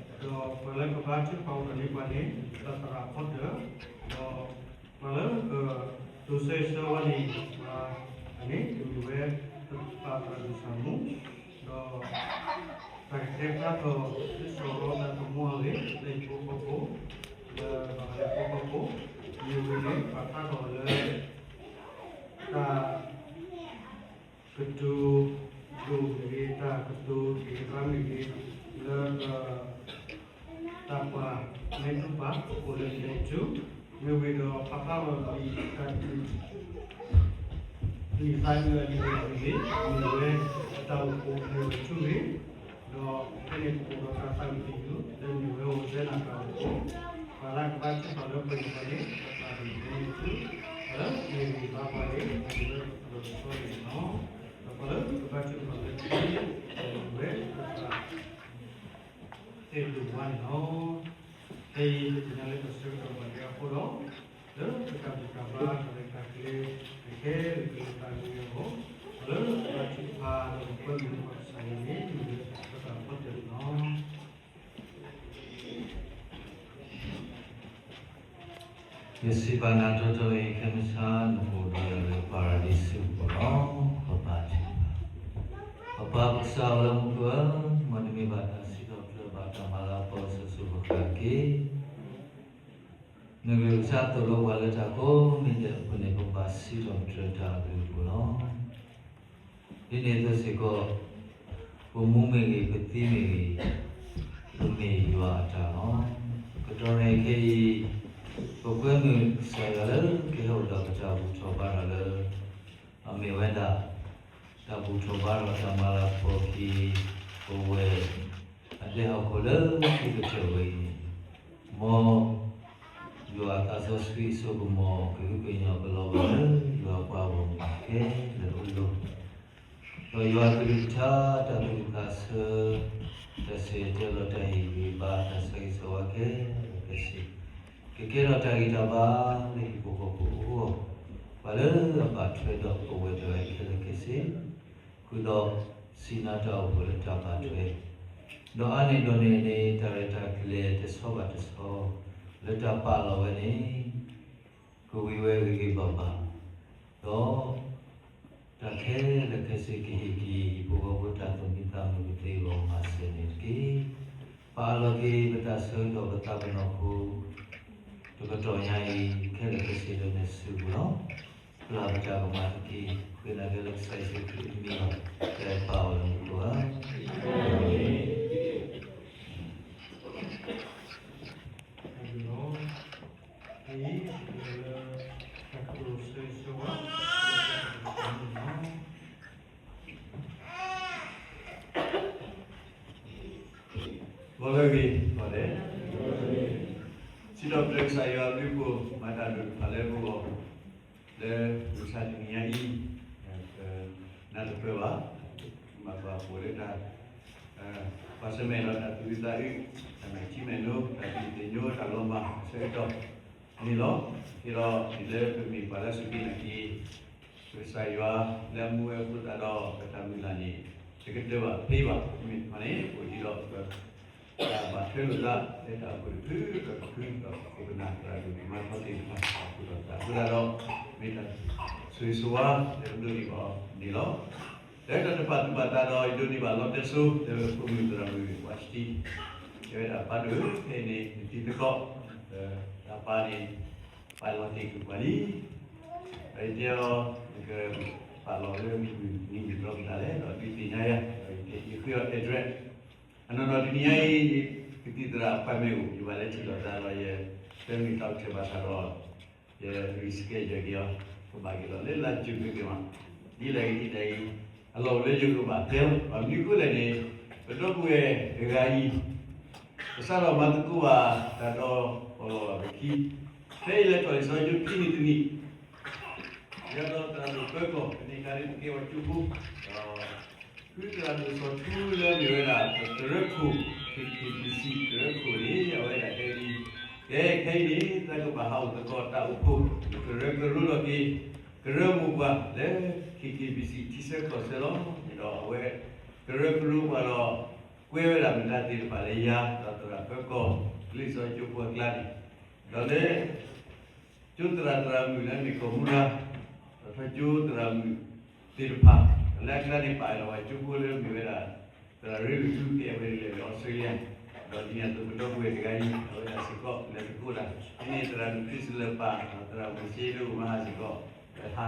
ဒီးပှၤလၢကဘါထုကဖၣ်အိၣ်ဒီးန့ၢ်ပှၤန့ၣ် ပသရၣ်ဖီတၢၢ်, ဒီးပှၤလၢကတိၤဆၢဂ့ၤဆၢဝါန့ၣ် ပှၤန့ၣ်မ့ၢ်ဝဲ ပသရၣ်ဒိၣ်ဆၣ်မူ, ဒီးတၢ်ကတဲဖျါထီၣ် လၢစီၤရီသးသမူအဂ့ၢ် လၢဟံၣ်ဖိဃီဖိ, လၢဘၣ်ဃးလၢဟံၣ်ဖိဃီဖိ, မ့ၢ်ဝဲန့ၣ် ပာ်ဖျါထီၣ်လၢ တၢ် ကတိၤဒိၣ်မ့ၢ်ဂ့ၤ, တၢ်ကတိၤဂ့ၤဘါမ့ၢ်ဂ့ၤ, လၢ တၢ်ပှၢ်မဲာ်တူၢ်ပာ် အိၣ်လၢမဲာ်တူၢ်, မ့ၢ်ဝံၤဒီးပာ်ဖျါထီၣ်လံာ်တၢ် လံာ်သးအုးအလံာ်အဂ့ၢ်, မ့ၢ်ဝဲတၢ်အိၣ်ဖှိၣ်မ့ၢ်ဝဲထူဂ့ၤ, ဒီးဖဲန့ၣ်ပအိၣ်ဒီးတၢ်သးဝံၣ်သယုၢ် လၢမ့ၢ်ဝဲဟိၣ်စဲနၤတၢ်အိၣ်ဖှိၣ်, ပှၤလၢကဘါထုကဖၣ်လၢပှဲၤန့ၣ်ပှဲၤန့ၣ် ပသးဝံၣ်မ့ၢ်ထူ, ပှၤလၢမ့ၢ်ဂံၢ်ဘါပှၤန့ၣ် မ့ၢ်ဝဲတၢ်လီၤတဆီန့ၣ်လီၤ. ဒီးပှၤလၢကဘါထုကဖၣ်လၢပှဲၤန့ၣ် မ့ၢ်ဝဲတၢ် သ့ၣ်ဒိၣ်ဝါန့ၣ်လီၤ. ဖဲအံၤပသ့ၣ်ညါလၢတၢ်ဆၢကတီၢ်ဘၣ်ဒဲးအဃိဒီး, လၢပတၢ်ဘူၣ်တၢ်ဘါတၢ်ရဲၣ်တၢ်ကျဲၤ ကဟဲလၢပတၢ်မူအဂီၢ်, လၢပဘါထုကဖၣ်ဒီးပကွဲမုာ်လၢပကစၢ်ယွၤန့ၣ် မ့ၢ်လၢပတၢ်ဖီတၢၣ်န့ၣ်လီၤ. ယစံးဘၣ်နၤတီတီအံၤ ခဲမုၢ်ဆါ နကအိၣ်ဒီးယၤလၢပၤရဒံစူးအပူၤလီၤ. ပဘါထုကဖၣ်. ပပၢ်ပကစၢ်လၢမူခိၣ်ဧၢ, မ်နမ့ၢ်ဘၣ်တၢ်စံးထီၣ်ပတြၢၤဘၣ်တၢ်မၤလၤကပီၤအစိၤစိၤအဃၣ်ဃၣ်တက့ၢ်. နကလုၢ်ကထါသိၣ်လိပှၤလၢတၢ်ကိးမံၤဒဲးအပူၤန့ၣ် ပဘၣ်စံးထီၣ်ပတြၢၤတၢ်အဘျုးအဖှိၣ်လီၤ. ဒ်န့ၣ်အသိးစ့ၢ်ကီး, ပမူမ့ၢ်ဂ့ၤ, ပသံမ့ၢ်ဂ့ၤ, ပမ့ၢ်ယွၤအတၢ်လီၤ. ကတီၢ်န့ၣ်ခဲအံၤ, ပကွဲမုာ်ကစၢ်ယွၤလၢကဟဲအိၣ်ဒီးပတၢ်ဘူၣ်ထီၣ်ဘါထီၣ်လၢ အမ့ၢ်ဝဲဒၣ် တၢ်ဘူၣ်ထီၣ်ဘါထီၣ်တၢ်မၤလၤကပီၤက့ၤ ပဝဲ အဒဲဟီၣ်ခိၣ်လၢသုကတၢၢ်ဝဲအံၤန့ၣ်, မ်ယွၤအသးစီဆှံအစိကမီၤ ကဟုကညီၢ်ကလီၤဘၣ်လၢယွၤပှၤဂီၢ်မုၢ်ခဲလၢာ်အလိၤ, ဒီးယွၤကလုၢ်ကထါ တၢ်သူၣ်ဝံၣ်သးဆၢ တၢ်ဆၢတဲာ်လီၤတၢ်ဟ့ၣ်ဂံၢ်ဘါ တၢ်ဆၢဂ့ၤဆၢဝါခဲလၢာ်ခဲဆ့ ကကဲထီၣ်တၢ်ဂံၢ်တၢ်ဘါလၢဟံၣ်ဖိဃီဖိအဂီၢ်, ပှၤလၢအဘၣ်ထွဲဒီးပဝဲတဂၤအံၤခဲလၢာ်ခဲဆ့, ဃုာ်ဒီးစံးနၤတၢ်အိၣ်ဖှိၣ်လၢတၢ်ဘၣ်ထွဲ, ဒီးအါန့ၢ်ဒိၣ်န့ၢ်န့ၣ် တၢ်ရဲၣ်တၢ်ကျဲၤတဆီဘၣ်တဆီ လၢတၢ်ပာ်လီၤဝဲန့ၣ် ကဝံၤဝဲဂ့ၤဂ့ၤဘၣ်ဘၣ်, ဒီး တၢ်ခဲလၢာ်ခဲဆ့ကဟ့ၣ်က့ၤ ဟံၣ်ဖိဃီဖိတၢ်သူၣ်မံသးမုာ်ကသ့အဂီၢ် မၤစၢၤန့ၣ်တက့ၢ်. ပအၢၣ်လီၤက့ၤ ပတၢ်ဆၢကတီၢ်ပသးပနီၢ်ခိ တကတီၢ်ညါအံၤ ခဲလၢာ်ခဲဆ့လၢနစုပူၤလီၤ. ပျၢ်ပတၢ်ကမၣ်တက့ၢ်. ဃ့နၤလၢကစၢ်ယ့ၣ်ၡူးခရံာ်အမံၤလီၤ. တၢ်ပာ်အီၤလၢမူခိၣ်ဧၢ. ဂီၤလၢအဂ့ၤ ဂီၤလၢ စံးထီၣ်ပတြၢၤကစၢ်ယွၤအဘျုးအဖှိၣ် မၤတၢ်ဒိၣ်တဖၣ်လၢပဂီၢ် လၢမုၢ်ဆါတနံၤညါအံၤ ပနၢ်တပၢၢ်ဘၣ် ဘၣ်ကွၢ်ဖှိၣ်လၢတၢ် ပှၤဆၢၣ်မဲာ်ဒီးတၢ်သူၣ်ဝံသးအုး တၢ်မဲာ်ထံမဲာ်နိ တၢ်ဘံၣ်သ့ၣ်ညိ တၢ်လီၤမၢ်အဆၢကတီၢ်န့ၣ်လီၤ. က့ၤဒီး ဒ်လၢပမ့ၢ်ပှၤလၢစူၢ်က့ၤနာ်က့ၤ ကစၢ်ယွၤလၢအမူဝဲအဃိသတးဒီး ပတၢ်မုၢ်လၢ်န့ၣ် တကတၢၢ်ဘၣ်ဖဲအံၤဘၣ်. မ့ၢ်တခီန့ၣ် အိၣ်ဒံးဒီး တၢ်ဘၣ်ထွဲလိာ်သး လၢတၢ်အိၣ်ဖှိၣ်တဖုဒီးတဖု ဒီးပခိၣ်ပနၢ်သရၣ်ဒိၣ်ကမၤထီၣ်သ့ၣ်တဖၣ် အဃိဒီးတၢ်အဃိသတးဒီး မ့ၢ်တၢ်ဆိၣ်ဂ့ၤဆိၣ်ဝါလၢပဒိးန့ၢ်ဘၣ်အီၤန့ၣ်လီၤ. လၢတၢ်တပာ်သူၣ်ပာ်သးဒီး ယဒိးန့ၢ်ဘၣ်လီတဲစိ လၢပခိၣ်မုၣ်သရၣ်မုၣ်ဝါစတံ တဲဝဲဒၣ်ပၢ်ဒိၣ်ဧၢ ဖဲအံၤန့ၣ် နတံၤသကိး တၢ်ပၢ်န့ၣ် ပာ်လီၤတ့ၢ်ကွံာ်ပှၤလံ ဒီးယတဲအီၤ နကပာ်လီၤလၢမုၢ်နံၤမုၢ်သီကတၢၢ်လဲၣ် ဒီးဒုးသ့ၣ်ညါယၤ ဒီးယဃ့အီၤ address အနီၢ်နီၢ်တနံၤညါအံၤ ကသံၣ်သရၣ်အ appointment အိၣ် ယဘၣ်လဲၤထံၣ်လိာ်သးဒီးယ တမ့ၢ်တၢ်အိၣ်ထဲဘၣ်ဆၣ်ဒီး ယ reschedule က့ၤအီၤ ကဘၣ်က့ၤလီၤလၢလါယူၤက့ၤမး ဒ်လဲၣ်ဂ့ၤဒ်လဲၣ်ဂ့ၤ အလီၢ်အိၣ်လၢယဂီၢ်ဘၣ်တဲလီၤ ဘၣ်မနုၤအဃိလဲၣ်န့ၣ် ပဒီပုၢ်ဝဲၢ်တဂၤအံၤ ကစးထီၣ်မၤသကိးဘၣ်တၢ်ဒီးပလီၢ်လီၢ်ပခံ ဖဲအံၤလဲၤထီၣ်လံာ်စီဆှံခံနံၣ်တနံၣ် ယၤဒီးသရၣ်ဒိၣ်ပၢကီၢ် တနံၤခါဒ်ပကဲပှၤကၠိဖိ ဒီး ဃုသရၣ်ဒိၣ်စီၤထူလၢမ့ၢ်ဝဲဒၣ် ကရၢခိၣ် K K B C ကရၢခိၣ်န့ၣ် အဝဲဒၣ်တဲဝဲဒ်အံၤ, ကဲ ခဲအံၤန့ၣ် သးကဘၣ်ဟးအိၣ်သကိးတၢ်အိၣ်ဖှိၣ် ကရၢကရိလီၤက့ၤ ကရၢမိၢ်ပှၢ်လၢ K K B C ထံဆၢကီၢ်ဆၢလီၤ. ဒီးအဝဲ ကရၢကရိပှၤဒီး ကွဲဝဲဒၣ်မတၤသ့ၣ်တဖၣ်လၢယၤ ဒီးသရၣ်ဖၢကီၢ် လံာ်စီဆှံကၠိဖိအကျါန့ၣ်, ဒီးလၢ ကၠိသရၣ်သရၣ်မုၣ်လၢမ့ၢ်ကီၢ်မူရၤ, ဒီးထီၣ်ကၠိသရၣ်မုၣ်သ့ၣ်တဖၣ်, ဒီးလၢအကျါန့ၣ်ပာ်ဒီးပှၤကၠိဖိလၢမ့ၢ်ဝဲဒၣ် သရၣ်ရ့လိာ်ထူ ကဲဝဲဒ်လဲၣ်ဝဲ Australia, ဒီးဒ်န့ၣ်အသိးပဒီပုၢ်ဝဲၢ်တဂၤအံၤ အဝဲဒၣ်စ့ၢ်ကီးလဲၤသကိးတၢ်, ဖဲန့ၣ်သရၣ်မုၣ်ခရံစလၢၢ်ပၢ် ဒီးသရၣ်မုၣ်စ့ဒိၣ်မဟါစ့ၢ်ကီး ဟးဖီၣ်လိာ်ပခံ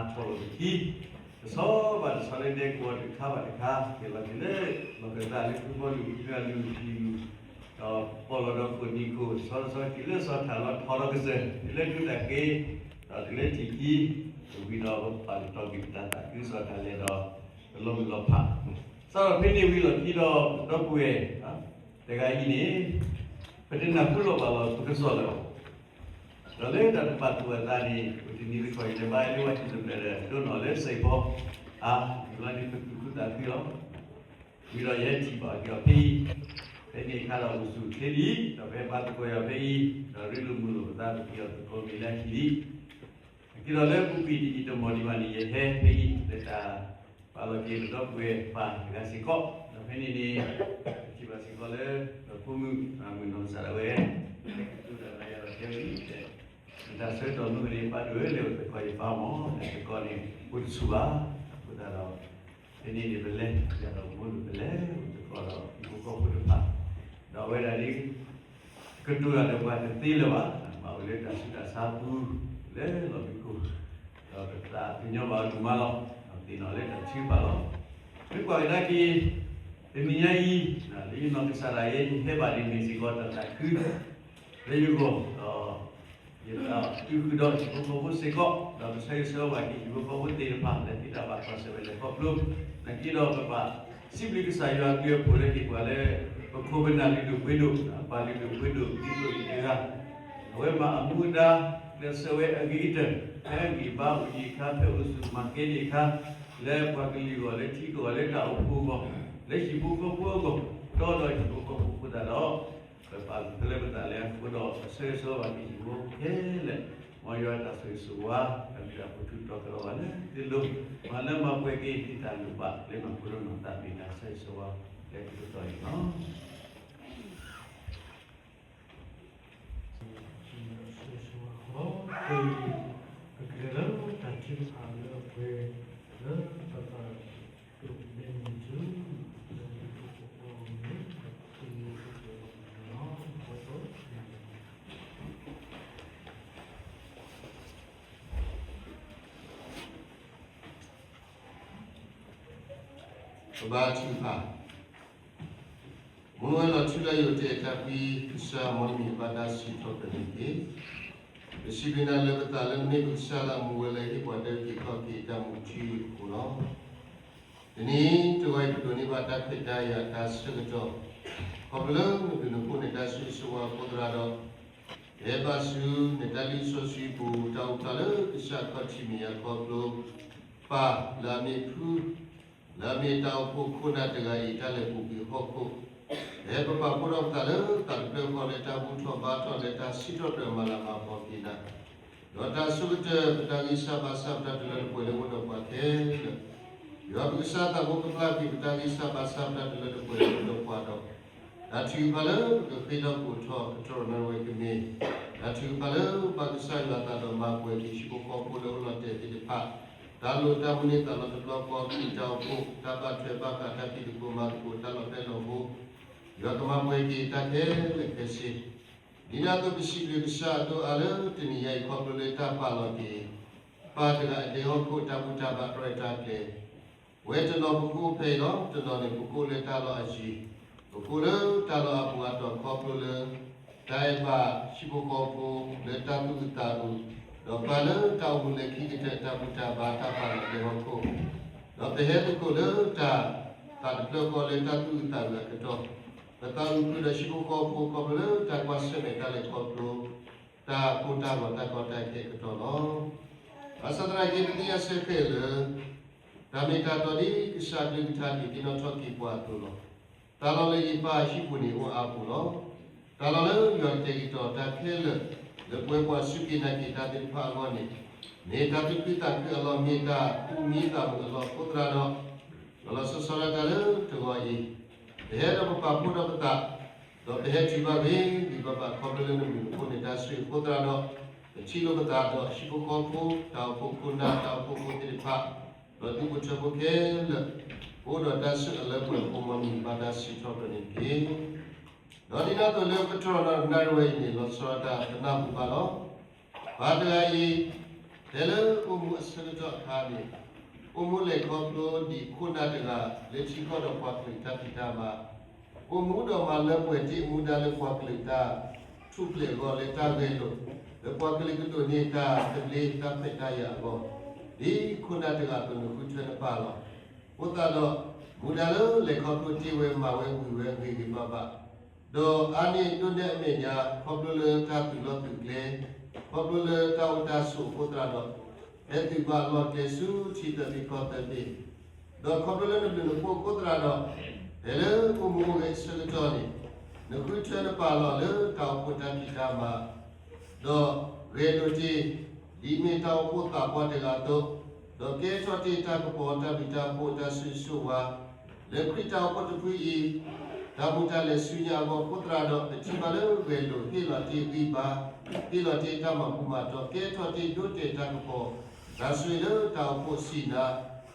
တဆီဘၣ်တဆီလၢဒဲကဝီၤတခါဘၣ်တခါ က့ၤလီၤက့ၤလၢ လီၢ်ကသးလၢဖုဘီလူၤ ဖုအလူၤ ဖံလူၤ, ဒီးပီၣ်လီၤဒီးခိၣ်နံၤခိၣ် ဆီတဆီတုၤလၢဆီထၣ်လီၤထီလီၤကစၢၢ် တုၤလၢဒူတၢ်က့ၤ, ဒီးတုၤလၢထံၣ်ခံ, ဝံၤဒီးပပာ်လီၤတီၤက့ၤပတၢ်သးခုကစီၣ်တၢ်လဲၤဒီး ပလီၤမုၢ်လီၤဖး, စးထီၣ်ဖဲန့ၣ်ဝံၤလီၢ်ခံဒီး ဒီပုၢ်ဝဲၢ် တဂၤအံၤန့ၣ် ပတနၢ်ဟူလီၤဘၣ်လီၤပကစီၣ်လၢၤဘၣ် ဒီးလၢတၢ်တပာ်သူၣ်အသးန့ၣ် ပတနံၤတခီအံၤ လဲၤဘါလၢဝဲဟံၣ်တဖျၢၣ်ဒီး ဒိးနီၣ်လၢစဲးဖီ, အါ, ယွၤန့ၣ်ပသူၣ်ခုသးခုလီၤ. ဝံၤဒီးယဟဲထံၣ်ဘၣ်က့ၤအီၤဖဲအံၤ, ဖဲန့ၣ်အခါဒီးအိၣ်ဆူၣ်ချ့ဒံး ဒီးပဟဲဘါသကိးယၤဖဲအံၤ, ဒီးရ့လိာ်မုာ်လိာ်ပသးပက့ၤအီၤသကိးမ့ၢ်လၢထံၣ်ဒံး အက့ၤဒီးလၢပူၤကွံာ်တယံာ်တမီၢ်ဒံးဘၣ်န့ၣ် ယဟဲဖဲအံၤ လၢတၢ်ပာ်လီၤက့ၤပဒီပုၢ်ဝဲၢ်ပၢ်တဂၤစ့ၢ်ကီး, ဒီးဖဲန့ၣ်န့ၣ် ပထံၣ်ဘၣ်စ့ၢ်ကီးလၢ ဒီးဖိမုၣ် မုၣ်နီၢ်ကစၢ်ဒၣ်ဝဲ ကတိၤတၢ်လၢယၤဒီးတဲဝဲအံၤ နတၢ်ဆၢကတီၢ်မုၢ်န့ၣ် ပာ်ဒိၣ်ဝဲလၢအိၣ်သကိးယပၢ်မီၢ် နသကိးန့ၣ် အိၣ်တဆူၣ်ဘၣ်, အဃိသတးဒီး ဖဲန့ၣ်န့ၣ် ပလဲၤယၤဒီးမိၢ်န့ၣ် ပလဲၤအိၣ်သကိးဒီးဟံၣ်ဖိဃီဖိတဖၣ်, ဒီးအဝဲဒၣ်န့ၣ် ကတိၤတၢ်ဒီးပှၤတသ့လၢၤဘၣ်, ဘၣ်အိၣ်လၢတၢ်ဆူးတၢ်ဆါပူၤ လၢလီၢ်မံခိၣ်, ဒီးပသးကညီၤဘၣ်အဒိၣ်မးလီၤ, ဒီးသ့ၣ်နီၣ်လၢတၢ်ထုကဖၣ်လီၤ. မ့ၢ်ကွၢ်ကဒါက့ၤ တနံၤညါအံၤ လၢယနီၢ်ကစၢ်ဒၣ်ယဲ ယဟဲဘၣ်ဒ်န့ၣ်စ့ၢ်ကီး တၢ်သးခု လၢယဂီၢ်, ဒီးယသးခုဃုာ်ဒီးဟံၣ်ဖိဃီဖိစ့ၢ်ကီး, ဒီးပဆၢဂ့ၤဆၢဝါဘၣ်က့ၤဟံၣ်ဖိဃီဖိသ့ၣ်တဖၣ် လၢသုတၢ်ဘၣ်ကွၢ်ဆၢၣ်မဲာ်လဲၤခီဖျိ, နာ်က့ဒီးပဘၣ်စံးဘျုးကစၢ်ယွၤအဘျုးအဖှိၣ်လၢဟ့ၣ်ပှၤလၢ ပခိၣ်ပနၢ်လုၢ်ဒိၣ်ပှ့ၤဒိၣ်, ပၢ်လုၢ်ဒိၣ်ပှ့ၤဒိၣ် ဒ်သိးအံၤတဂၤ, အဝဲမၤအမူအဒါ ကျဲးစၢးဝဲအဂ့ၤကတၢၢ်, ဖဲဂံၢ်ဘါအိၣ်ဒံးအခါ ဖဲအိၣ်ဆူၣ်မၤကဲဒံးအခါ, လၢပှၤကလုာ်အဂီၢ် လၢထံကီၢ်အဂီၢ် လၢတၢ်အိၣ်ဖှိၣ်အဂီၢ်, လၢဟံၣ်ဖိဃီဖိအဂီၢ်, ဒီးဒီးဟံၣ်ဖိဃီဖိအဃိသတးဒီး ပပာ်ဖဲလၢပသးလဲၤအဃိဒီး ပဆၢဂ့ၤဆၢဝါဘၣ်က့ၤဟံၣ်ဖိဃီဖိခဲလၢာ်, မ်ယွၤတၢ်ဆိၣ်ဂ့ၤဆိၣ်ဝါ တၢ်ဘျုးတၢ်ဖှိၣ်ထုးထီၣ်ကဒီးဘၣ်လၢသုလိၤ, မၤလၢမၤပှဲၤက့ၤသုတၢ်လိၣ်ဘၣ်လၢမၤဖိဒိၣ်မၤသးမ့ၢ်တၢ်ဆၢဂ့ၤဆၢဝါလၢသုတတီၤအံၤလီၤ. ပကလဲၤလၢတၢ်ထုကဖၣ်လၢအပှဲၤ လၢပသးဒိၣ်န့ၢ်မုၢ်ထူ လၢသုတၢ်အိၣ်ဖှိၣ်အဂီၢ်န့ၣ် ပကသ့ၣ်ညါလီၤ. ပဘါထုကဖၣ်. မူဝဲလီၤထူလၢယိာ်တ့ၢ်တၢ်ဖှံကစၢ် မ်နမံၤဘၣ်တၢ်စံးထီၣ်ပတြၢၤန့ၣ်တက့ၢ်. ပစံးဘျုးနၤလၢပသးလၢနမ့ၢ်ပကစၢ်လၢအမူဝဲလၢဟ့ၣ်ပှၤတၢ်အုၣ်က့ၤခီၣ်က့ၤတၢ်မူထူအဃိလီၤ. တနံၤတဂီၤအံၤ ပဒိးန့ၢ်ဘၣ်တၢ်ခွဲးတၢ်ယာ်တၢ်ဆၢကတီၢ် ခီဖျိလၢနဘျုးနဖှိၣ်နတၢ်ဆိၣ်ဂ့ၤဆိၣ်ဝါအဃိသတးဒီး ကဟဲဘၣ်ဆူနတၢ်လံာ်စီဆှံပူၤ တၢ်အိၣ်ဖျါလၢကစၢ်ခီၣ်ထံးမဲာ်ညါခီဖျိ ပၢ်လၢအမ့ၢ်ဖု လၢအမ့ၢ်တၢ်အိၣ်ဖှိၣ်ခိၣ်နၢ်တဂၤအံၤ တၢ်လဲၤပူၤကွံာ်ဟီၣ်ခိၣ်, ကဟဲပပာ်ဖှိၣ်ထီၣ်ပသးလၢတၢ်တဖျၢၣ်ဃီလၢတၢ်ဘူၣ်ထီၣ်ဘါထီၣ်လၢတၢ်စံးထီၣ်ပတြၢၤမၤလၤမၤကပီၤက့ၤနၤ, ဒီးတၢ်ဆိကတၢၢ် ပတၢ်ဂံၢ်စၢ်ဘါစၢ်ပတၢ်တလၢတပှဲၤလၢအိၣ်ဒီးပှၤခဲလၢာ်, ယွၤပကစၢ်သးဘိကဖျါကွံာ်ပတၢ်ဂံၢ်စၢ်ဘါစၢ်ပတၢ်တလၢတပှဲၤလၢအိၣ်ဒီးပှၤဒီး တၢ်ထုကဖၣ်လၢပကဃ့ထီၣ်ကိးထီၣ်ကတီၢ်နၣ်ရံၣ်ဝဲကမ့ၢ် တၢ်ထုကဖၣ်လၢဘၣ်ကစၢ်ယွၤအသးဒီးမၤပှဲၤက့ၤဟံၣ်ဖိဃီဖိလၢအိၣ်လီၤတဲာ်သ့ၣ်တဖၣ်, တၢ်လိၣ်တၢ်မူန့ၢ်သးလီၤတဘျီဃီ ခရံာ်တၢ်အိၣ်ဖှိၣ်, တၢ်ဘၣ်ထွဲဘၣ်ဃးတၢ်ဖံးသကိးမၤသကိး တၢ်လီၤဖဲလီၤဟိ, ယွၤကမၤပှဲၤက့ၤတၢ်ခဲလၢာ်ခဲဆ့ ဒ်န့ၣ်အသိးပစံးဘျုးကစၢ်အဒိၣ်အါလၢတနံၤညါအံၤ ခီဖျိလၢတၢ်ပာ်လီၤက့ၤ ပၢ်တဂၤအဒဲဟီၣ်ခိၣ်တၢ်ဘူၣ်တၢ်ဘါတြီတၢ်ကျဲၤ, ဝဲတနီၤပကအိၣ်ဖဲအံၤလီၤ. တနီၤန့ၣ် ပကအိၣ်လၢတၢ်လီၢ်အယံၤ, ပကအိၣ်လၢတၢ်လီၢ်အပူၤအတီၢ်ခီဖျိလၢ တၢ်အဲၣ်ဘၣ်ဟံၣ်ဖိဃီဖိလၢတၢ်သူၣ်အုးသးအုး, ဒီးပၢ်လၢတၢ်အိၣ်မူလၢခံကတၢၢ်တၢ်ဘူၣ်တၢ်ဘါတၢ်ပာ်လီၤက့ၤဟီၣ်ခိၣ်, ဒီးပဟဲသကိးလၢတၢ်သးတဖျၢၣ်ဃီလၢတၢ်သူၣ်အုးသးအုးအကတီၢ်, ပသးအုးဃုာ်ဒီးဟံၣ်ဖိဃီဖိခီဖျိလၢတၢ်ကွၢ်ဆၢၣ်မဲာ်တၢ်လဲၤခီဖျိ တၢ်ကိၢ်တၢ်ဂီၤတၢ်ကီတၢ်ခဲအကတီၢ်လီၤ. ဘၣ်ဆၣ်သနာ်က့ ပသ့ၣ်ညါဆၢခဲလၢာ် တၢ်မ့ၢ်တၢ်တီဒ်ကစၢ်အကလုၢ်ကထါဒုးသ့ၣ်နီၣ်ထီၣ်က့ၤပှၤအသိးလီၤ. တၢ်လီၢ်လၢယပၢ်အဟံၣ်ပူၤန့ၣ်အိၣ်အါပူၤလီၤ. တၢ်လီၢ်လၢယွၤကတဲာ်ကတီၤတၢ်ခဲလၢာ် လၢပဝဲပှၤစူၢ်က့ၤနာ်က့ၤတၢ်သ့ၣ်တဖၣ်အဂီၢ်န့ၣ် မ့ၢ်တၢ်သူၣ်ခုသးခုအလီၢ် မ့ၢ်တၢ်သူၣ်မံသးမုာ်အလီၢ်အဃိသတးဒီး လီၤလီၤဆီဆီဒၣ်တၢ်လၢတဂီၤအံၤ ပဟဲဒီးပပာ်ဖှိၣ်ဒီးပသး, ဒီးပဟဲတုၤဘၣ်ဂ့ၤဂ့ၤဘၣ်ဘၣ် ခီဖျိလၢနမူးနဖိန့ၣ်တၢ်ဆိၣ်ဂ့ၤအဃိသတးဒီး, ပထံၣ်လိာ်ပသးဒီးဟံၣ်ဖိဃီဖိ, တၢ်အိၣ်ဖှိၣ်ခိၣ်နၢ်, တၢ်အိၣ်ဖှိၣ်ဖိသ့ၣ်တဖၣ်, ဒီးဒူၣ်ဖိထၢဖိခဲလၢာ်, အိၣ်ဒီးတၢ်ဆိၣ်အၢလၢပှဲၤအဃိ မ်နမံၤဘၣ်တၢ်စံးထီၣ်ပတြၢၤန့ၣ်တက့ၢ်. ဒီးဒ်န့ၣ်အသိးလၢပတြၢၤနီၣ်နၣ်ရံၣ်ဝဲအံၤန့ၣ် လီၤဆီဒၣ်တၢ်ပနၢ်ဟူဘၣ်လီၤ. ပၢ်တဂၤအံၤ, ဖဲလၢအိၣ်မူအဆၢကတီၢ်အခါန့ၣ်, အိၣ်မူလဲၤခီဖျိဒ်ခိၣ်နၢ်တဂၤ လၢထံကီၢ်ဒီးပှၤကလုာ်တၢ်ဖံးတၢ်မၤ, အိၣ်မူဒီးမၤလၢပှဲၤတ့ၢ်အမူဒါလၢပှၤကလုာ်တၢ်ထူၣ်ဖျဲးအဂီၢ် လၢတၢ်ဂဲၤလိာ်, လၢပှၤကလုာ်ကဒိးန့ၢ်တၢ်သဘျ့တၢ်ခွဲးတၢ်ယာ်အဂီၢ်, ဒ်ခိၣ်နၢ်တဂၤအသိး နဃုထၢနပာ်လီၤ. အဃိသတးဒီး, မူဒါလၢလဲၤခီဖျိတ့ၢ်ဝဲမၤဝဲဝံၤဝဲဂ့ၤဂ့ၤဘၣ်ဘၣ်, ဒီးအါန့ၢ်ဒိၣ်နဲၣ်အမဲာ်ညါ ခီဖျိလၢတၢ်သုးလီၢ်သုးကျဲ, ခီဖျိလၢတၢ်အိၣ်တၢ်ဆိးအဃိသတးဒီး, ဟဲသုးဘၣ်လီၢ်ကျဲဆူထံသၢဘ့ၣ်ကီၢ်သၢဘ့ၣ်, ဒီးခီဖျိလၢနဘျုးနဖှိၣ်အဃိသတးဒီး, ဖဲလၢအိၣ်မူအိၣ်ဂဲၤအဆၢကတီၢ်န့ၣ်, နဃုထၢနပာ်လီၤလၢတၢ်အိၣ်ဖှိၣ်တၢ်ဖံးတၢ်မၤ ဒီးဂဲၤလိာ်တ့ၢ် ဒ်မ့ၢ်တၢ်အိၣ်ဖှိၣ်သးပှၢ်တဂၤအသိး, ဒီးကဲထီၣ်တ့ၢ်တၢ်ကပီၤတၢ်ဘျုးတၢ်ဖှိၣ်တၢ်ဆိၣ်ဂ့ၤဆိၣ်ဝါ, လၢခရံာ်တၢ်အိၣ်ဖှိၣ်တဖုအံၤ, တၢ်မူတၢ်လဲၤဆူညါအဂီၢ်အဃိသတးဒီး ပထံၣ်ဘၣ်လၢဂဲၤလိာ်ဟ့ၣ်လီၤတ့ၢ်ဂံၢ်ဘါ, ဟ့ၣ်လီၤတ့ၢ်တၢ်မၤဘူၣ်မၤတီၤ ကဲထီၣ်တ့ၢ်ဒိၣ်တဲာ်တၢ်ကပီၤ, တၢ်ဆိၣ်ဂ့ၤလၢတၢ်အိၣ်ဖှိၣ်ဆံးနၤ,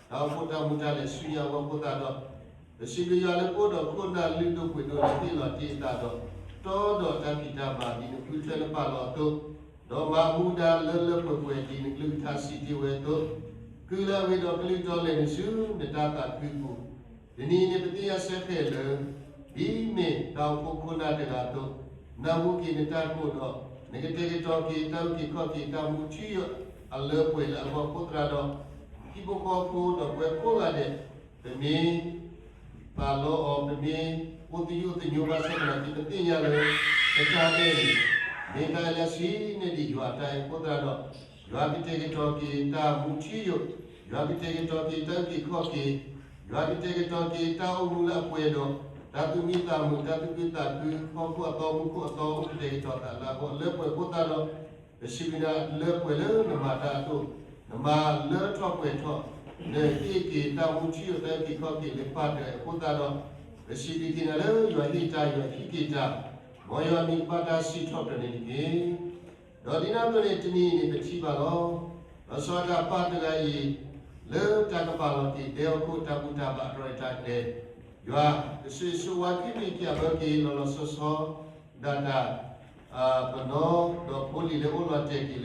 တၢ်အိၣ်ဖှိၣ်တၢ်မူတၢ်လဲၤဆူညါအဂီၢ်အဃိသတးဒီး, ပစံးဘျုးယွၤလၢပအိၣ်ဒီးခိၣ်နၢ်လုၢ်ဒိၣ်ပှ့ၤဒိၣ်လၢဟ့ၣ်လီၤတ့ၢ်အသးဒီး, တီဒီးတၢ်ဖံးတၢ်မၤဒ်နဃုထၢနပာ်လီၤအသိး, ဒီးမၤမူဒါလၢလၢပှဲၤပှဲၤဒ်နကလုၢ်ကထါစံးတ့ၢ်ဝဲအသိး, ကုၢ်လၢအဂ့ၤဒီးကလုၢ်တီလဲၤနုာ်ဆူနတၢ်သးခုအပူၤ, တနံၤအံၤန့ၣ် ပသ့ၣ်ညါဆၢဃဲၤလၢ ဒ်မ့ၢ်တၢ်အိၣ်ဖှိၣ်ခိၣ်နၢ်တဂၤအသိး, နၢ်ဟူက့ၤနတၢ်ကိးဒီး, နကတဲာ်ကတီၤက့ၤတၢ်အုၣ်က့ၤခီၣ်က့ၤတၢ်မူထူယိာ်အလၢပှဲၤလၢအဂီၢ်အဃိသတးဒီး, ဟံၣ်ဖိဃီဖိဒီးပဝဲကိးဂၤဒဲး, ပမ့ၢ်ပာ်လီၤအီၤ, ပမ့ၢ်အိၣ်သယုၢ်သညိဘၣ်ဆၣ်သနာ်က့ ပသ့ၣ်ညါလၢ ပတၢ်အဲၣ်န့ၣ်, မ့ၢ်တၢ်အဲၣ်လၢအဆံးန့ၢ်ဒံးယွၤအတၢ်အဲၣ်အဃိသတးဒီး, ယွၤကတဲာ်ကတီၤက့ၤတၢ်မူထူယိာ်, ယွၤကတဲာ်ကတီၤက့ၤတၢ်အုၣ်က့ၤခီၣ်က့ၤ, ယွၤကတဲာ်ကတီၤက့ၤတၢ်အိၣ်မူလၢအပှဲၤဒီး, တၢ်သူၣ်မံသးမုာ် တၢ်သူၣ်ခုသးခု ဖီခိၣ်အသီမူခိၣ်အသီ အိၣ်ကတဲာ်ကတီၤသးလၢအဂီၢ်လၢပှဲၤအဃိသတးဒီး, ပစံးဘျုးနၤလၢပှဲၤလၢနမၤတၢ်အသိး, နမၤလၢထီၣ်ပှဲၤထီၣ်, နဟ့ၣ်က့ၤတၢ်မူထူယိာ်တၢ်အုၣ်က့ၤခီၣ်က့ၤလၢပၢ်တဂၤအံၤအဃိသတးဒီး, ပစံးဘျုးက့ၤနၤလၢယွၤဟ့ၣ်တၢ်ယွၤဟံးက့ၤတၢ်, မ်ယွၤမံၤကဘၣ်တၢ်စံးထီၣ်ပတြၢၤန့ၣ်တက့ၢ်. ဒီးဒ်န့ၣ်အသိးန့ၣ် တနံၤအံၤန့ၣ် ပထံၣ်ဘၣ်လီၤ. လီၤဆီဒၣ်တၢ်ပၢ်တဂၤအံၤ, လၢတၢ်ကပာ်လီၤက့ၤဒဲဟီၣ်ခိၣ်တၢ်ဘူၣ်တၢ်ဘါအတၢ်ရဲၣ်တၢ်ကျဲၤ, ယွၤကဆိၣ်ဂ့ၤဆိၣ်ဝါကွံာ်မ့ၢ်က့ၤအဘၢက့ၤလီၤလီၤဆီဆီ, ဒၣ်တၢ် ပနီၢ်ဒီးဖိလံၤလၢအိၣ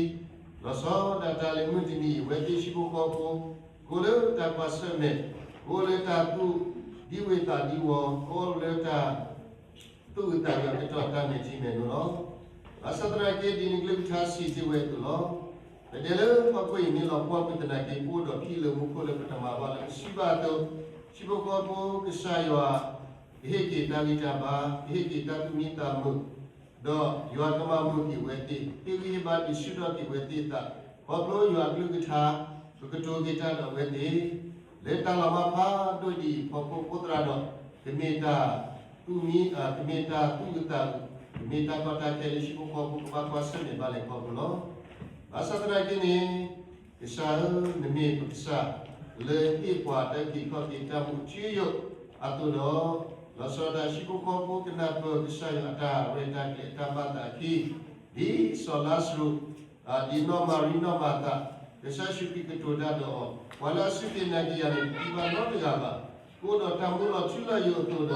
်လီၤတဲာ်က့ၤလၢခံ, လီၤဆီဒၣ်တၢ်လၢမုၢ်တနံၤအံၤ အဝဲသ့ၣ်ဟံၣ်ဖိဃီဖိ, ကအိၣ်လၢတၢ်ကွၢ်ဆၢၣ်မဲာ်, ကအိၣ်လၢတၢ်သူၣ်ဒံဝ့ၤသးဒံဝီၤ, ကအိၣ်လၢတၢ် သူၣ်အုးသးအုးအကတီၢ်တၢ်မဲာ်ထံမဲာ်နိလီၤ. ဘၣ်ဆၣ်သနာ်က့ ဒ်နကလုၢ်ကထါစံးတ့ၢ်ဝဲအသိးလီၤ. ပဒဲလၢပှၤကွၢ်အံၤမ့ၢ်လီၤပှီၢ်ကွံာ်သနာ်က့ ပအိၣ်ဒီးခံလၢာ်မူခိၣ်လၢပတမၤဘၣ်လၢပစံးဘၣ်အသိး, ဟံၣ်ဖိဃီဖိကစၢ်ယွၤ ကဟ့ၣ်က့ၤတၢ်ဂံၢ်တၢ်ဘါ, ကဟ့ၣ်က့ၤတၢ်သူၣ်မံသးမုာ်, ဒီးယွၤကမၤမုာ်က့ၤဝဲသ့ၣ်, ဟ့ၣ်ဂံၢ်ဟ့ၣ်ဘါဒုးဆူၣ်ထီၣ်က့ၤဝဲသ့ၣ်အသး, ခီဖျိယွၤအကလုၢ်ကထါ ကကတိၤက့ၤတၢ်ဒီးအဝဲသ့ၣ် လၢတၢ်လီၤမၢ်ဖးဒိၣ်ဒ်အံၤအဖီခိၣ်အဃိသတးဒီး, ကမ့ၢ်တၢ်သူၣ်မံ, ကမ့ၢ်တၢ်သူၣ်အုးသးအုး, ကမ့ၢ်တၢ်ကီတၢ်ခဲလၢဟံၣ်ဖိဃီဖိကဘၣ်ကွၢ်ဆၢၣ်မဲာ်ဘၣ်လဲၤခီဖျိလီၤ. ဘၣ်ဆၣ်သနာ်က့န့ၣ်, ကစၢ်ဧၢ, နမ့ၢ်ပကစၢ်လၢဟ့ၣ်ပှၤတၢ်အုၣ်က့ၤခီၣ်က့ၤတၢ်မူထူယိာ်အသိးဒီး, လီၤဆီဒၣ်တၢ်ဟံၣ်ဖိဃီဖိကနၢ်ပၢၢ်ကစၢ်ယွၤအတၢ်ရဲၣ်တၢ်ကျဲၤအတၢ်ဘၣ်သးအခံ, ဒ်စီၤလါစရူး ဒ်နီၢ်မၤရံနီၢ်မၤသး, ကစၢ်ယ့ၣ်ၡူးခရံာ်ကတိၤတၢ်ဒီးအီၤ, ပှၤလၢအစူၢ်က့ၤနာ်က့ၤယၤန့ၣ် တသံဘၣ်နီတဂၤဘၣ်. ကအိၣ်ဒီးတၢ်မူလီၤထူလီၤယိာ်အသိးဒ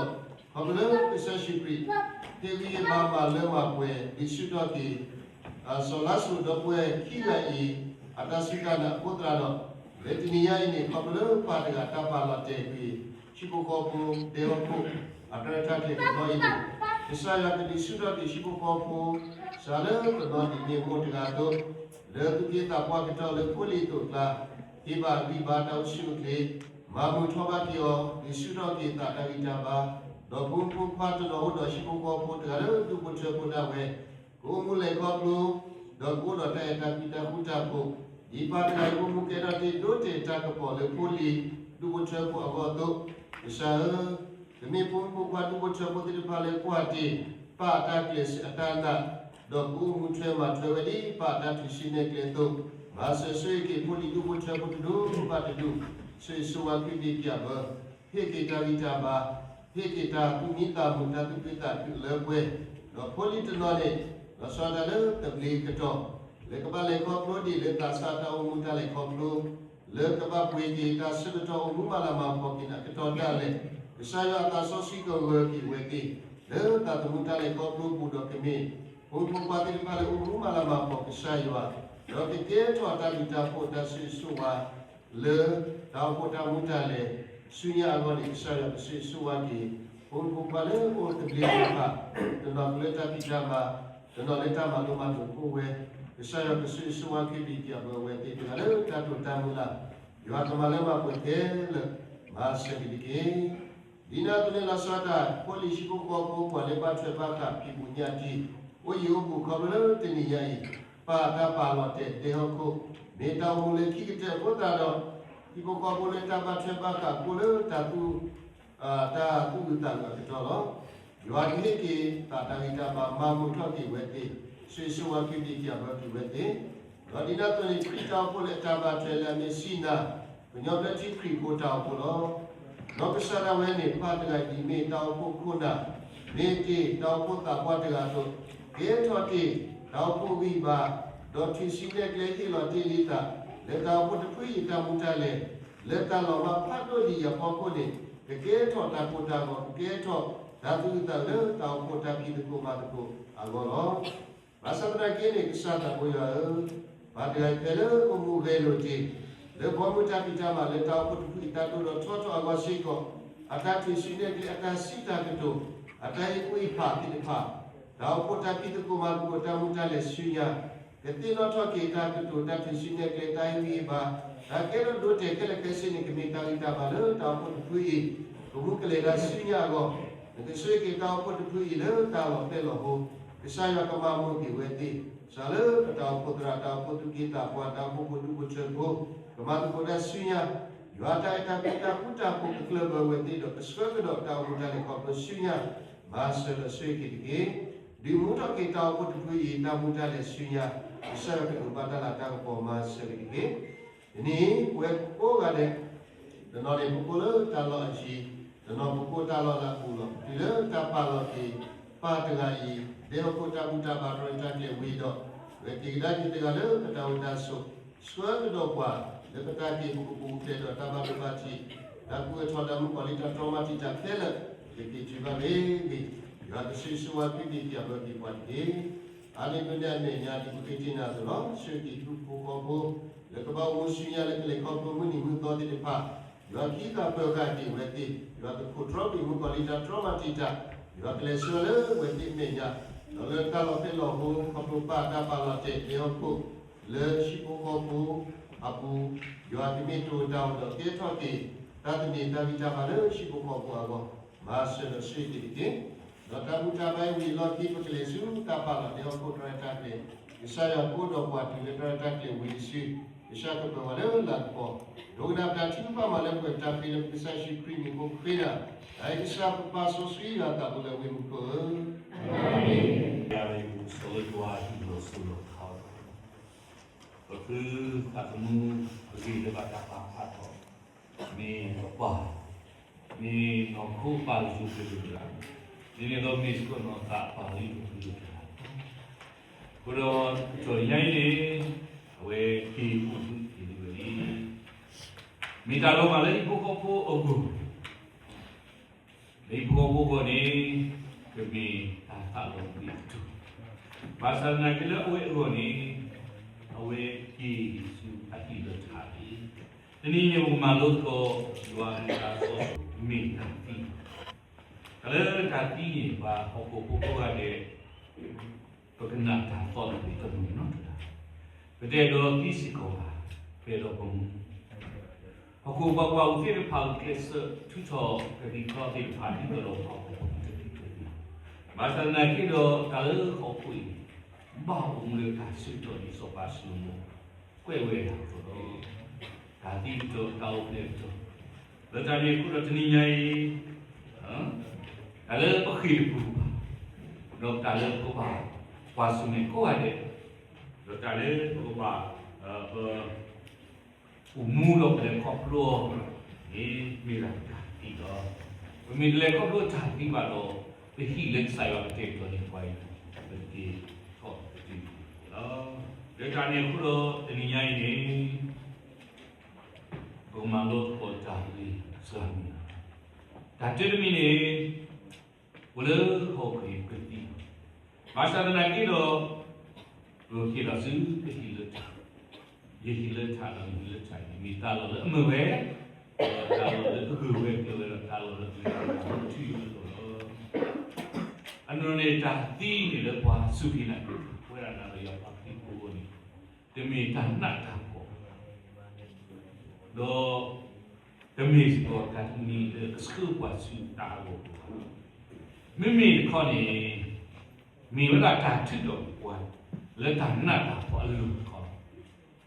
ီး, ခီဖျိလၢကစၢ်ယ့ၣ်ၡူးခရံာ် ဟ့ၣ်ဂံၢ်ဟ့ၣ်ဘါမၤလၢမၤပှဲၤ ဒုးဆူၣ်ထီၣ်က့ၤ စီၤလါစရူးဒီပုၢ်ဝဲၢ်ခံဂၤအံၤ အတၢ်စူၢ်တၢ်နာ်အဃိသတးဒီး, လၢတနံၤညါအံၤန့ၣ် ခီဖျိလၢပၢ်တဂၤတၢ်ပာ်လီၤတဲာ်ကွံာ် ဟံၣ်ဖိဃီဖိဒဲဟီၣ်ခိၣ် အတၢ်ရဲၣ်တၢ်ကျဲၤတဘျီအံၤန့ၣ်, ကစၢ်ယွၤကဒုးဆူၣ်ထီၣ်က့ၤဟံၣ်ဖိဃီဖိ စှၤလၢတနီၤဒ်န့ၣ်မိၢ်တဂၤအသိး, လၢသူၣ်က့သးပှၢ်ကတီၢ်လၢဖိလံၤအသိးအကျါ, ဟ့ၣ်ဘၣ်ဂံၢ်ဘါတၢ်အိၣ်ဆူၣ်အိၣ်ချ့, မၤမုာ်ထီၣ်ဘၣ်က့ၤအီၤ, ဒုးဆူၣ်ထီၣ်က့ၤသးတၢ်ဂံၢ်တၢ်ဘါ, ဒီးဖိမုၣ်ဖိခွါတနီၤအိၣ်ဒီးဟံၣ်ဖိဃီဖိတဂၤလၢဒူၣ်ဖိထၢဖိဒၣ်ဝဲ ကအိၣ်မူလဲၤခီဖျိ, ဒီးကအိၣ်ဒီးတၢ်အဲၣ်တၢ်ကွံတၢ်ဃူတၢ်ဖိး, ဒ်ပၢ်တဂၤအံၤအိၣ်မူကဲထီၣ်တ့ၢ်ဒိၣ်တဲာ်တၢ်ကပီၤလၢဖိလံၤဒူၣ်ဖိထၢဖိအဂီၢ်အသိး, ကစၢ်ဧၢ, ကမ့ၢ်ဖိမုၣ်ဖိခွါဒူၣ်ဖိထၢဖိသ့ၣ်တဖၣ်လၢကွၢ်တ့ၢ် ပၢ်အတၢ်ကျဲးစၢးအတၢ်နာ်, ဒီးကအိၣ်မူထွဲမၤထွဲဝဲဒ်ပၢ်အတၢ်ထုးစုနဲၣ်ကျဲအသိး, မၤစၢၤဆိၣ်ဂ့ၤက့ၤဖိလံၤဒူၣ်ဖိထၢဖိတဒူၣ်ဘၣ်တဒူၣ်, ဆိၣ်ဂ့ၤဆိၣ်ဝါကွံာ်ဘ့ၣ်ကံအဘၢ, ဟ့ၣ်က့ၤတၢ်ဂံၢ်တၢ်ဘါ ဟ့ၣ်က့ၤတၢ်သူၣ်မံသးမုာ် တၢ်သူၣ်ဖှံသးညီလၢပှဲၤ, ဒီးဖိလံၤတနီၤန့ၣ် လီၤဆီဒၣ်တၢ်လၢသဘျ့ကတီၢ် လၢကဘၣ်လဲၤခီဖျိဒံးလၢသးစၢ် တၢ်အိၣ်မူတၢ်လဲၤခီဖျိ လၢကဘၣ်ပှ့ၤက့ၤတၢ်ဆၢကတီၢ် အိၣ်မူမၤလၤမၤကပီၤက့ၤန့ၣ် အကတီၢ်ဒၣ်လဲာ်, ကစၢ်ယွၤအသးစီဆှံကဂၢၤက့ၤဝဲသ့ၣ် လၢသးသမူတၢ်လဲၤခီဖျိပူၤဒီးကမ့ၢ် ဖိမုၣ်ဖိခွါသ့ၣ်တဖၣ်လၢအိၣ်မူမၤလၤမၤကပီၤကစၢ်ယွၤ, ဒီးကကဲထီၣ်တၢ်ဘျုးတၢ်ဖှိၣ်တၢ်ဆိၣ်ဂ့ၤဆိၣ်ဝါ လၢတၢ်အိၣ်ဖှိၣ်တၢ်မူတၢ်လဲၤဆူညါအဂီၢ်န့ၣ် ကစၢ်ယွၤကဆိၣ်ဂ့ၤဆိၣ်ဝါက့ၤ ဖိမုၣ်ဖိခွါလၢအိၣ်သဘျ့သ့ၣ်တဖၣ်, တနီၤကလၢတၢ်ဖံးတၢ်မၤ, တနီၤလၢတၢ်မၤလိမၤဒိးအိၣ်ဝဲ, ကစၢ်ယွၤကဆိၣ်ဂ့ၤဆိၣ်ဝါက့ၤ ဘံၣ်က့ၤအဘၢဝဲသ့ၣ်တဂၤလၢတၢ်တိာ်တၢ်မုၢ်လၢ်, ယွၤကမၤလၢမၤပှဲၤခဲလၢာ် မၤစၢၤက့ၤတက့ၢ်. ဒ်န့ၣ်အသိးန့ၣ် လီၤဆီဒၣ်တၢ် ဖိလံၤဟံၣ်ဖိဃီဖိ ပှၤလၢဘၣ်ထွဲဘၣ်ဃးဖံးဘူးညၣ်တံၢ် အိၣ်ယံၤအိၣ်ဘူးခီဖျိလၢတနံၤညါအံၤ ပာ်တၢ်ပာ်လီၤတဲာ်ဒဲဟီၣ်ခိၣ် မ့ၢ်တၢ်အိၣ်မူလၢခံကတၢၢ်အဃိသတးဒီး ဟံၣ်ဖိဃီဖိလၢတၢ်ဘၣ်ထွဲဘၣ်ဃးအဃိလၢတၢ်သူၣ် တၢ်သူၣ်အုးသးအုးအကတီၢ်လီၤ. ယွၤကဟ့ၣ်က့ၤသးတၢ်ဂံၢ်တၢ်ဘါ မၤမုာ်ထီၣ်က့ၤဝဲသ့ၣ်, ဆိၣ်ဂ့ၤဆိၣ်ဝါက့ၤ ဘံၣ်က့ၤအဘၢက့ၤဝဲသ့ၣ်, ဒီးဒ်န့ၣ်အသိးန့ၣ် ခရံာ်တၢ်အိၣ်ဖှိၣ်လၢအတၢ်ဘၣ်ထွဲလၢအမ့ၢ်စံၣ်နၤ ကညီဘျၢထံခရံာ်ဖိတၢ်အိၣ်ဖှိၣ်လီၤ. ဒီးကစၢ်ဒၣ်ဝဲန့ၣ် ပၢ်တဂၤအံၤမ့ၢ်တၢ်အိၣ်ဖှိၣ်ခိၣ်နၢ်, မ့ၢ်တ့ၢ်တၢ်အိၣ်ဖှိၣ်သးပှၢ်တဂၤအသိး, ကဲထီၣ်တ့ၢ်တၢ်အိၣ်ဖှိၣ်ဂံၢ်ဘါ, ဒီးထုးစုနဲၣ်ကျဲဟ့ၣ်လီၤတ့ၢ်လံသး လၢတၢ်အိၣ်ဖှိၣ်တဖုအံၤတၢ်မူတၢ်လဲၤ လၢတၢ်လီၤမၢ်ဖးဒိၣ်ဒံးအဖီခိၣ်န့ၣ် ကကဲထီၣ်တၢ်ကိၢ်တၢ်ဂီၤ ကကဲထီၣ်တၢ်သူၣ်အုးသးအုးလၢတၢ်အိၣ်ဖှိၣ်တၢ်ဖံးသကိးမၤသကိးအဂီၢ်လီၤ. ဘၣ်ဆၣ်သနာ်က့န့ၣ် ကစၢ်သးဘိယွၤဧၢ, ပှၤတဂၤအံၤဖဲလၢအိၣ်မူဂဲၤလိာ်တ့ၢ် လၢဘီမုၢ်တၢ်ဖံးတၢ်မၤလၢတၢ်အိၣ်ဖှိၣ်တဖုအံၤ တၢ်ဒိၣ်ထီၣ်ထီထီၣ်အဂီၢ်စ့ၢ်ကီး, အတၢ်ထုးစုနဲၣ်ကျဲ အတၢ်စံးတၢ်ကတိၤ, အတၢ်ဟ့ၣ်ကူၣ်ဟ့ၣ်ဖးသ့ၣ်တဖၣ်, တၢ်အိၣ်ဖှိၣ်တၢ်ဖံးသကိးမၤသကိးတၢ်မူတၢ်လဲၤဆူညါ ကသ့ၣ်နီၣ်ထီၣ်က့ၤတၢ်ကတိၤ တၢ်ထုးစုနဲၣ်ကျဲ တၢ်ဟ့ၣ်ဂံၢ်ဟ့ၣ်ဘါ, တၢ်ကဲထီၣ်ဒိတဲာ်ခဲလၢာ်ခဲဆ့န့ၣ် ကမ့ၢ်တၢ်ဂံၢ်တၢ်ဘါလၢတၢ်အိၣ်ဖှိၣ်တဖုအံၤ ကမူကလဲၤတၢ်ဆူညါအဂီၢ်, နကဆိၣ်ဂ့ၤက့ၤတၢ်အိၣ်ဖှိၣ်တဖုအံၤလၢတၢ်လီၤပျဲၢ်လီၤဟိ, ကစၢ်ယွၤကမၤမုာ်က့ၤဝဲသ့ၣ်, စးလၢပတၢ်အိၣ်ဖှိၣ်သရၣ် တၢ်အိၣ်ဖှိၣ်သူၣ်က့သးပှၢ် တၢ်အိၣ်ဖှိၣ်ဖိဒူဖိထၢဖိ ကမၤသကိးတၢ်ဆူညါ, ယွၤတၢ်အဲၣ်တၢ်ကွံတၢ်ဃူတၢ်ဖိး ကကျၢၢ်ဘၢဝဲသ့ၣ်ဒီး ကဆှၢကဒီးတၢ်အိၣ်မူတၢ်လဲၤခီဖျိဆူညါ, မၤစၢၤဒီးဆိၣ်ဂ့ၤက့ၤတက့ၢ်. ဒုးမူထီၣ်က့ၤတၢ်အိၣ်ဖှိၣ်တဖုအံၤ တၢ်မူတၢ်လဲၤဆူညါ, ကစၢ်ယွၤကဒိးဘၣ်တၢ်လၤတၢ်ကပီၤ မၤစၢၤက့ၤတက့ၢ်. တနံၤအံၤ ပဝဲကိးဂၤဒဲး, တနီၤန့ၣ် ပကိးလၢတၢ်လီၢ်အယံၤ, တနီၤပကိးတၢ်လီၢ်လၢအပူၤလီၤ. တုၤလၢတၢ်ပာ်လီၤက့ၤ ပၢ်တဂၤအံၤ ဒဲဟီၣ်ခိၣ်တၢ်ဘူၣ်တၢ်ဘါ တြီတၢ်ကျဲၤဝံၤဒီး အဝဲက့ၤကဒါက့ၤတဂၤလၢပတၢ်အိၣ်တၢ်ဆိး, ဆှၢကဒီးပှၤလၢပတၢ်က့ၤပကပူၤဖျဲးဒီးတၢ်ဘၣ်ဒိဘၣ်ထံး, တၢ်ကူၣ်အၢထီဒါမုၣ်ကီၤလံၢ် တၢ်တြီမၤတံာ်တာ်ခဲလၢာ်, ကက့ၤတုၤဘၣ်ဂ့ၤဂ့ၤ, ယွၤကဆိၣ်ဂ့ၤဆိၣ်ဝါ ကဘံၣ်က့ၤအဘၢက့ၤပှၤတက့ၢ်. အါန့ၢ်ဒိးန့ၢ်အမဲာ်ညါ ဒ်ပဃ့က့ၤနၤအသိးလီၤ. ဆိၣ်ဂ့ၤက့ၤဟံၣ်ဖိဃီဖိ လၢကဘၣ်အိၣ်မူဆူညါ လၢကလဲၤခီဖျိမုၢ်နံၤမုၢ်သီသ့ၣ်တဖၣ်, ယွၤကဟံးဃာ်ပၢၤဃာ်က့ၤဝဲသ့ၣ်, ယွၤကခိးတြီကွံာ်မုၣ်ကီၤလံၢ် တၢ်တြီမၤတံာ်တာ်, ယွၤကလဲၤဆှၢလၢအဝဲသ့ၣ်အမဲာ်ညါ, ဒီးလၢတၢ်လီၤပျဲၢ်လီၤဟိ ခီဖျိပၢ်တၢ်ပာ်လီၤတဲာ်ဒဲဟီၣ်ခိၣ် လၢဟံၣ်ဖိဃီဖိအပူၤ, ယွၤကမ့ၢ်တၢ်အိၣ်ဒီးကဲထီၣ်က့ၤ တၢ်သန့ၤတၢ်ဂံၢ်တၢ်ဘါလၢဟံၣ်ဖိဃီဖိအဂီၢ်, မၤစၢၤဒီးဆိၣ်ဂ့ၤက့ၤတက့ၢ်. ဒီးတၢ်ဘူၣ်တၢ်ဘါအံၤဝံၤအလီၢ်ခံ ပကလဲၤဆူတၢ်ပာ်လီၤဒဲဟီၣ်ခိၣ်တြီတၢ်ကျဲၤ, ကစၢ်ယွၤကအိၣ်ဒီးပှၤတုၤလၢတြီတၢ်ကျဲၤဝံၤတစု, ကစၢ်ကပၢၤပှၤလၢလၤကပီၤ, ဒိကနၣ်ပတၢ်ထုကဖၣ်မၤလၢပှဲၤတၢ်ဃ့လၢပကစၢ်ယ့ၣ်ၡူးခရံာ်မံၤအဃိဃ့နၤ, တၢ်အံၤကစၢ်ပပၢ်စီဆှံယွၤသးဘိလၢဝ့ၢ်မူခိၣ်ဧၢ, အၤမ့ၣ်. ယွၤဆိၣ်ဂ့ၤယွၤဟံၣ်လီၤစိၤလီၤထီ, ပသုသးသမူ ပဂ့ၤလၢဘၣ်တၢ်ပာ်ဖျါထီၣ်, မ့ၢ်ပပၢ်, မ့ၢ်နီၢ်ခိပၢ်လၢယိၤကလုာ်တဂၤ, ဒ်န့ၣ်အသိးမ့ၢ်စ့ၢ်ကီးနီၢ်သးပၢ်လၢယိၤကလုာ်တဂၤ, အဃိဒီး ကတီၢ်ညါအံၤန့ၣ် အဝဲက့ၤအိၣ်မူက့ၤလံဝဲလံ, မ့ၢ်တၢ်လီၤမၢ်လၢဟံၣ်ဖိဃီဖိအဂီၢ် လၢဟံၣ်ဖိဃီဖိအဂီၢ်န့ၣ် ကမ့ၢ်တၢ်သးလီၤကွံာ်အကတီၢ်, ဘၣ်ဆၣ်သနာ်က့လၢအဝဲအဂီၢ်န့ၣ် အဝဲက့ၤဆူအဟံၣ်လၢထးလံ. တနံၤအံၤပကမၤလိသကိး ယွၤအမံၤအသးစီဆှံ မ့ၢ်တၢ်သံ, တၢ်လၢတၢ်သံန့ၣ် ပှၤဟီၣ်ခိၣ်ဖိကိးဂၤဒဲး ပကနၣ်တၢ်သီတဘ့ၣ်တမုာ်နီတဂၤ, ပတအဲၣ်ဒိးသံစ့ၢ်ကီးဘၣ်, ပအဲၣ်ဒိးပမူ, ဟီၣ်ခိၣ်ပှၤကွၢ်အိၣ်သ့ၣ်တဖၣ် ဂုာ်ကျဲးစၢးထုးထီၣ်ကသံၣ်သီသ့ၣ်တဖၣ် ဒ်သိးဒီးပှၤဟီၣ်ခိၣ်ဖိတဘ့ၣ်တဘ့ၣ်, ဘၣ်ဆၣ်သနာ်က့ဒီး တၢ်လၢဟီၣ်ခိၣ်အံၤ ဘၣ်အိၣ်မူလၢတၢ်ဆၢကတီၢ်ဒ်စီၤပၤၡလိၤမိၤ ကွဲးဝဲဒၣ်အသိးလီၤ. တၢ်သံကတၢၢ် တၢ်အိၣ်ဖျဲၣ်ကတၢၢ်, လၢတၢ်န့ၣ်အဃိဒီးတနံၤညါအံၤ တၢ်လၢပဃ့ၢ်တပူၤဘၣ်, ဒီးတၢ်လၢပကဘၣ်ကွၢ်ဆၢၣ်မဲာ်ကိးဂၤဒဲး, ဒီးတၢ်လၢပကဘၣ် ပ အိၣ်မူဒီးပလဲၤခီဖျိအီၤန့ၣ် မ့ၢ်ဒၣ်တၢ်သံလီၤ. ပမ့ၢ်တလဲၤခီဖျိတၢ်သံဘၣ်ဒီး ပဟံၣ်လၢကစၢ်ယွၤကတဲာ်ကတီၤန့ၢ်ပှၤအံၤ ပက့ၤထီၣ်ပတုာ်လီၤ. လၢတၢ်န့ၣ်အဃိဒီး တနံၤညါအံၤန့ၣ် ပကမၤလိသကိးတၢ်ဂ့ၢ်အစှၤမံၤလီၤ. တၢ်တမံၤန့ၣ် အိၣ်လၢဟီၣ်ခိၣ်အံၤပကသံ, ဘၣ်ဆၣ်သနာ်က့ဒီး ပကက့ၤထီၣ်ဆူပဟံၣ်လၢထး, ယဟံၣ်လၢထးဒီးနဟံၣ်လၢထးန့ၣ် မ့ၢ်တၢ်လီၢ်လၢအမုာ်ဝဲ, ဒီးတၢ်လီၢ်လၢအဂုၤအဂၤကျဲဝဲဒီးတၢ်လီၢ်လၢအဂုၤအဂၤထူယိာ်အသိးလီၤ. အနီၢ်န့ၣ်တၢ်သံန့ၣ်လၢပှၤစူၢ်က့ၤနာ်က့ၤတၢ် ပဝဲဒၣ်နၤဒီးယၤပှၤခရံာ်ဖိအဂီၢ်န့ၣ် တမ့ၢ်တၢ်နးတၢ်ဖှီၣ် ဒီး တမ့ၢ်စ့ၢ်ကီးတၢ်တမံၤလၢကဆှၢပှၤဆူတၢ်ဟးဂီၤပူၤဘၣ်. မ့မ့ၢ်တခီန့ၣ် မ့ၢ်ဝဲဒၣ်တၢ်ထုးထီၣ်ပှၤ လၢတၢ်နးတၢ်ဖှီၣ်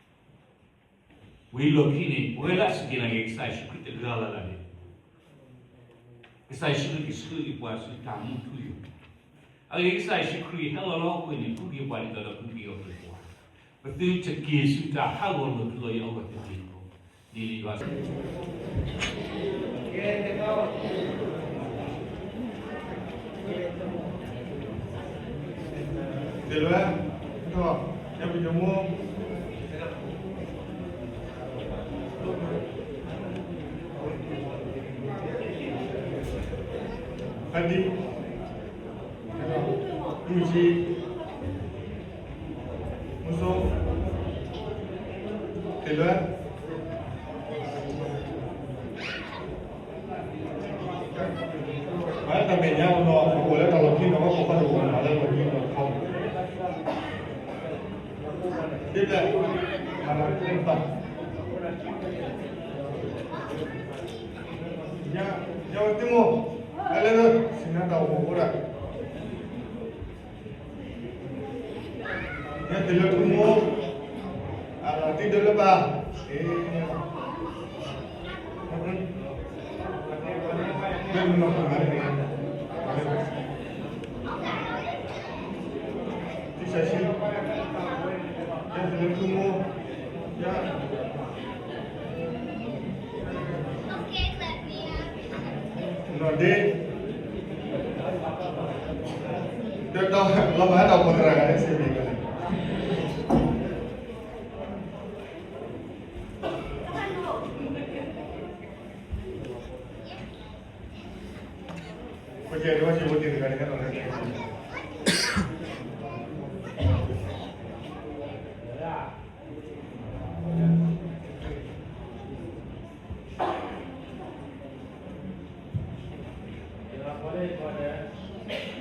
အလိၤတခီလီၤ. ဝံၤလီၢ်ခံန့ၣ် ပဝဲလၢအစူၢ်က့ၤနာ်က့ၤကစၢ်ယ့ၣ်ၡူးခရံာ်တဂၤလၢ်လၢ်န့ၣ် ကစၢ်ယ့ၣ်ၡူးခရံာ်ကဆှၢက့ၤပှၤဆူတၢ်မူထူယိာ်, အဂ့ၢ်ကစၢ်ယ့ၣ်ၡူးခရံာ်ဟဲလီၤလၢဟီၣ်ခိၣ်န့ၣ် ဃုက့ၤပှၤဒ်သိးဒီးဃုက့ၤအီၤက့ၤပှၤ, ပသုတက့ၤဆူတၢ်ဟးဂီၤလိာ်ထူလီၤယအီၤဘၣ်တက့ၢ်. ဒ်လံာ်ဘၣ် တလၢထီၣ် ယပညိၣ်မိၢ် ဖးဒံ မုၢ်ဆံ မုၢ်စိ တလၢ မ့ၢ်တၢ်မဲာ်ညါဒီး ပအိၣ်လၢတၢ်လီၢ်ခံဒီး ပခိၣ်ပဃၢၤတအိၣ်မးလၢလီၢ်ခံဒီးခီ, ဒ်လဲၣ်, မၤလၢတၢ်, ညါဝဲသံမိၢ်, လဲၤလၢ စံးနါတၢ်အိၣ်ဖှိၣ်ဒၣ် ယဲတလၢထူမိၢ်, အတံၤဒၢလၢပၢ်, မ့ၢ်မနီၢ်ကမၤန့ၣ်, တံၢ်စၢ်ဆံ, ယဲတလၢထူမိၢ်, ယဲ နီၢ်ဒ့, ဒီးလီၤမၤတၢ်အိၣ်ဖှိၣ်သရၣ်ဂၤန့ၣ် စ့ၢ်ကီးန့ၣ်, ပကဲဒိးစ့ၢ်ကီးတ့ၢ်တဂၤန့ၣ် ဟဲလီၤလၢ ဒီးပှၤလၢယကီၢ်ဒီး